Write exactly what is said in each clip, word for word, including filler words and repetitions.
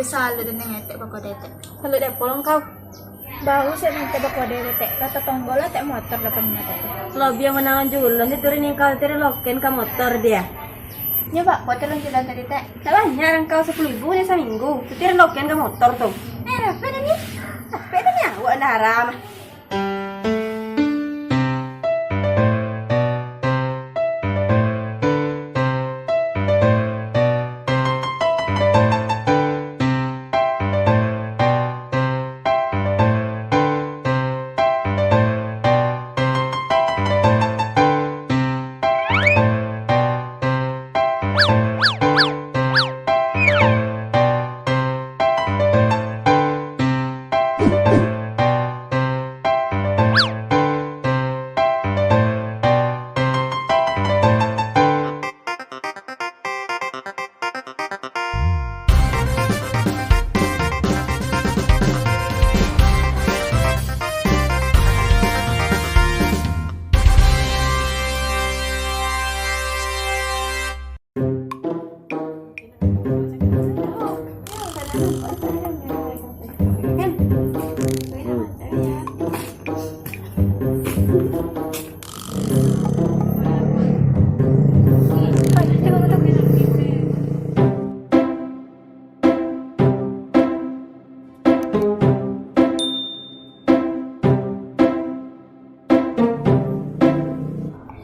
Salut den ngetek bakode tek. Salut dek polong kau. Baru sia mintak bakode tek. Kata tonggol lah tek motor dapat minta tek. Labiah manawan julan di turin yang kau tiri loken ka motor dia. Nyo bak motor yang julan tadi tek. Tak banyak rang kau sepuluh ribu ni saminggu. Tiri loken ka motor tu. Eh, rapi dah ni. Rapi dah ni awak dah haram.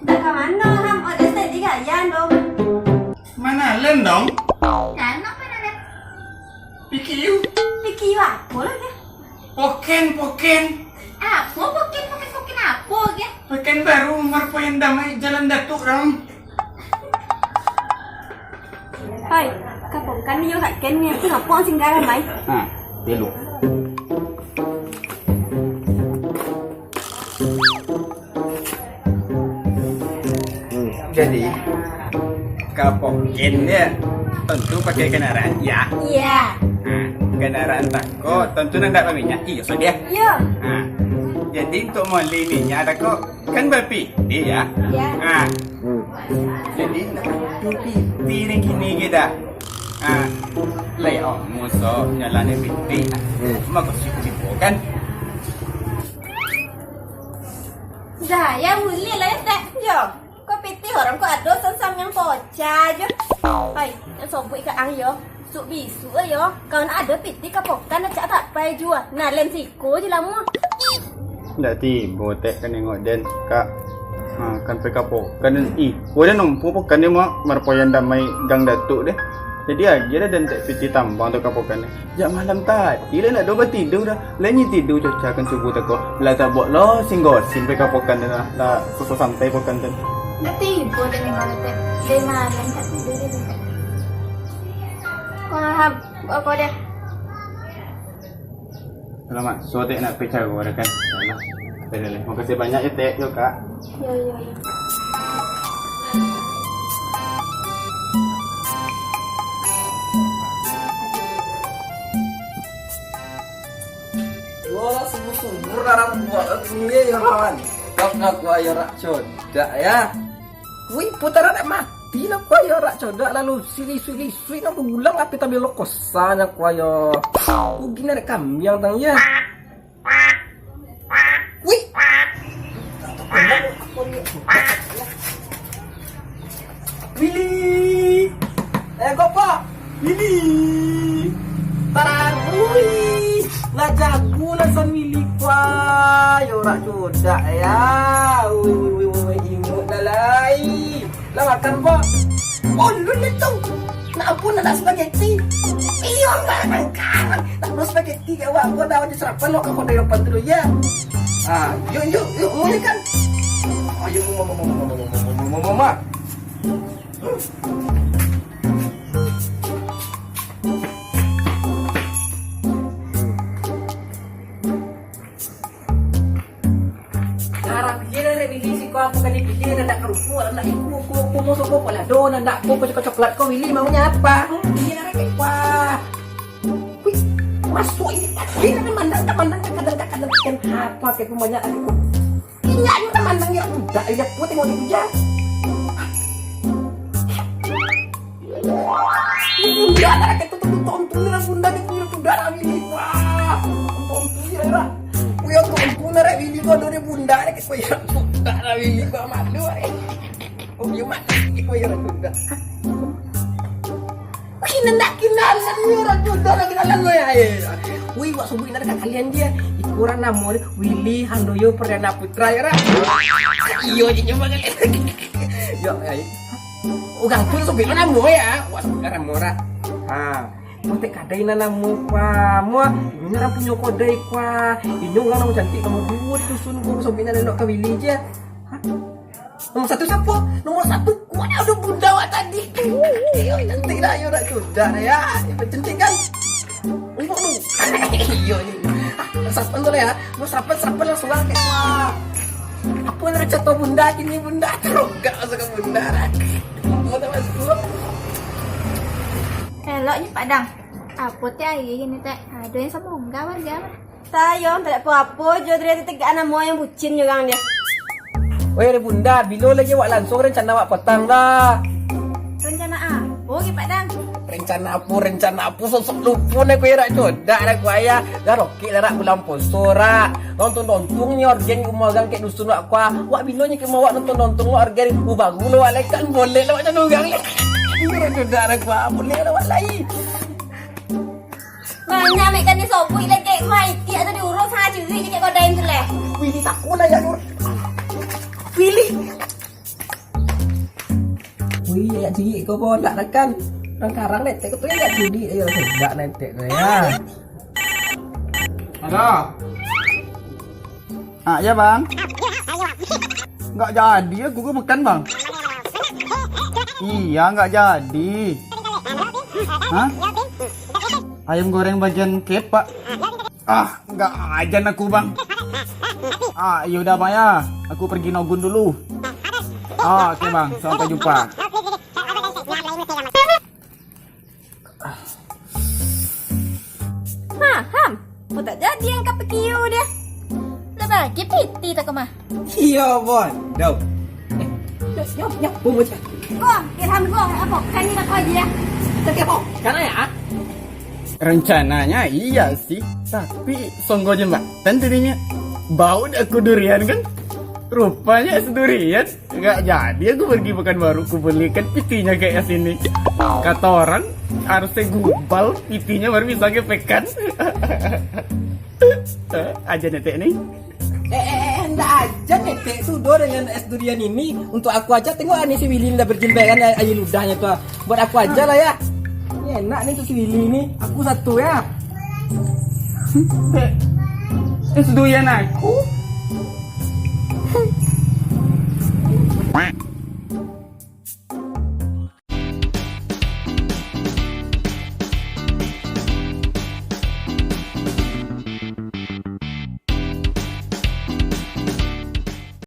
Dak ka mano, Ham? Odes tadi gayan dong. Mana Len dong? Nano mana Len? Pikiu. Pikiu apo lah dia? Poken, poken. Apo poken, poken, poken apo dia? Poken baru, marpoyan damai, Jalan Datuk dong. Hai, kapokan yo kak Ken ni, tu ngapo ang singgah ramai? Ha, belok. Hmm, jadi, kapoken dia tentu pakai kendaraan, ya? Iya. Ha, kendaraan tako tentu nan dak baminyak, iyo, so dia? Iyo. Ha, jadi untuk moli minyak tako, kan bapitih, ya? Iya. Ha, jadi, nak adu pitih nan kini kita. Ha, lai, oh, musuh nyalah ni pitih. Hmm. Mako siku-siku kan. Dah, ya, mulih lah, ya, Tek. Yo, kok pitih orang kok ado sam-sam yang pocah aja. Hai, yang sobuk ikan ang, yo. Suk bisuk, yo. Kau nak ado pitih kapokan, nak cak tak pai jua. Nah, len siko je lamo. Ndak tibo, Tek, ka nengok den, Kak. Ha, kan pai kapokan den. Ih, ko den nompo pokan den, Mak. Marpoyan damai Gang Datuk deh. Jadi, agiah lah den, Tek, pitih tambang tu kapokan den. Jak malam tadi lah ndak do batidu dah. Lah nyi tidu cocakan subuh tako. Lah tabuek lo singgosin pai kapokan den lah. Lah suso santai pokan den. Ndak tibo den malam, Tek. Den malam tak tibo den, Tek. Wah, buat apa deh? Alamak, so Tek nak pecah ko dah kan. Alah. Dah, dah, dah. Makasih banyak ya, Tek, yo, Kak. Yo, yo, yo. Wah, sungguh-sungguh lah rambuak aku ni, yo, kawan. Kau ngaku ayo rak codak, ya. Wih, putaran nak mati lah, kau ayo rak codak, lalu silisuik-lisuik nak pulang, tapi tampil lo kosa nyo, kau ayo. Rugi nak kambiang tang, ya. Wih. Willy. Eh, Gopo. Willy. Tarang. Wih. Lah jago lah san Willy, kuah. Yo, rak codak, ya. Wih, wih, wih, wih, wih, imut lah, lai. Lah makan, Pok? Ulun itu. Nak ampun, nak spaghetti. Iyo, makan. Nak ampun spaghetti, ya, wak. Gua dah ada sarapan, lo, kau dah depan tu, ya. Ah, yuk, yuk, yuk, mulai kan. Ayo, mama, mama, mama, mama, mama, mama. Arah pilih lah, Rek Willy, siko apo kali pilih, nak karupuak, nak iku, ku, ku, musuh ko, pola do, nak, nak, ku, coklat, coklat, ko, Willy, maunya apa? Hmm, pilih lah, Rek, wah. Wih, masuk ini, wih, nak mandang, nak mandang, nak kadang, nak kadang, nak kadang, apa, kayak banyak, aku. Inyak, nak mandang, ya, udah, ya, ku tengok di hujan. Udah, nak, kayak tutup, tutup, tutup, tutup, udah, gitu. Aduh, dia bunda ni, koyok bunda lah, Willy, gua malu, eh. Oh, dia malu, koyok bunda. Wih, nandak kinalan ni urang jodoh, nandak kinalan lo, ya, eh. Wih, wak sobuik nan ka kalian dia. Iko urang namo dia Willy Handoyo Perdana Putra, ya, Ra? Iyo, je nyoba kalian. Yo, ai. Urang tu sobuik namo, ya. Wak sobuik namo, Ra. Ha. Mo tek kadai nan namo kua, mo, inyo urang punyo kadai kua. Inyo urang namo cantik namo duo di dusun ko, sobuik nan elok ka Willy je. Ha? Nomor satu siapa? Nomor satu kuat ado bunda awak tadi. Iyo, cantik dah, iyo dah, sudah dah ya. Cantik kan? Nampak tu? Iyo ni. Ah, sarapan tu lah ya. Mau sarapan, sarapan langsung lah. Wah. Apa yang terjatuh bunda kini, bunda? Terogak masuk ke bunda. Mau tak masuk? Elok ni Padang. Apo teh aia kini teh? Ado yang samunggah warga mah. Sayang, tak apo-apo jo, dari tegak namo yang bucin jo urang dia. Weh, Bunda, bilo lagi awak lansuang rencana awak patang dah? Rencana apo, Pak Dang? Rencana apo, rencana apo, sosok lupo nak kuya rak codak rak kuya. Dah rokek dah rak bulan poso rak. Nonton-nonton nyo orgen rumah urang kek dusun wak kuya. Wak bilo nyo kek mawak nonton-nonton wak orgen. Baru lo wak lekan boleh lah wak nonton urang leh. Rak codak rak kuya, boleh lah wak lai. Banyak mek kan disobuik leh, kek kuah itiak tu diurus ha cirik kek kodain tu leh. Willy takut lah ya, Nur. Willy. Wih, ya cirik ko bolak dah kan. Orang karang netek tu ya cirik, ya tidak netek tu ya. Ada. Ah, ya, Bang. Nggak jadi aku ke makan, Bang. Iya, nggak jadi. Hah? Ayam goreng bagian kepak. Ah, nggak ajan aku, Bang. Ah, ya udah, Bang ya. Aku pergi nogun dulu. Ah, oke, Bang. Sampai jumpa. Ha, Ham. Kok tak jadi yang ka pakiu dia? Lah bagi piti tak mah. Iyo, Boy. Dau. Eh, yo, yo, yo, bungkus. Ko, Ilham ko, apo? Kan ni tak aja ya. Tapi apo? Karena ya. Rencananya iya sih, tapi songgo jembatan tadinya. Bau dah aku durian kan? Rupanya es durian. Nggak jadi aku pergi Pekanbaru, ku belikan pitinya kayak sini. Kata orang, harusnya gubal pitinya baru bisa ngepekan. Aja netek nih. Eh, eh, eh, ndak aja netek sudah dengan es durian ini. Untuk aku aja, tengok ani si Willy udah berjilbaban air ludahnya tuh. Buat aku aja lah ya. Ini enak nih tuh si Willy ini. Aku satu ya. Es durian aku.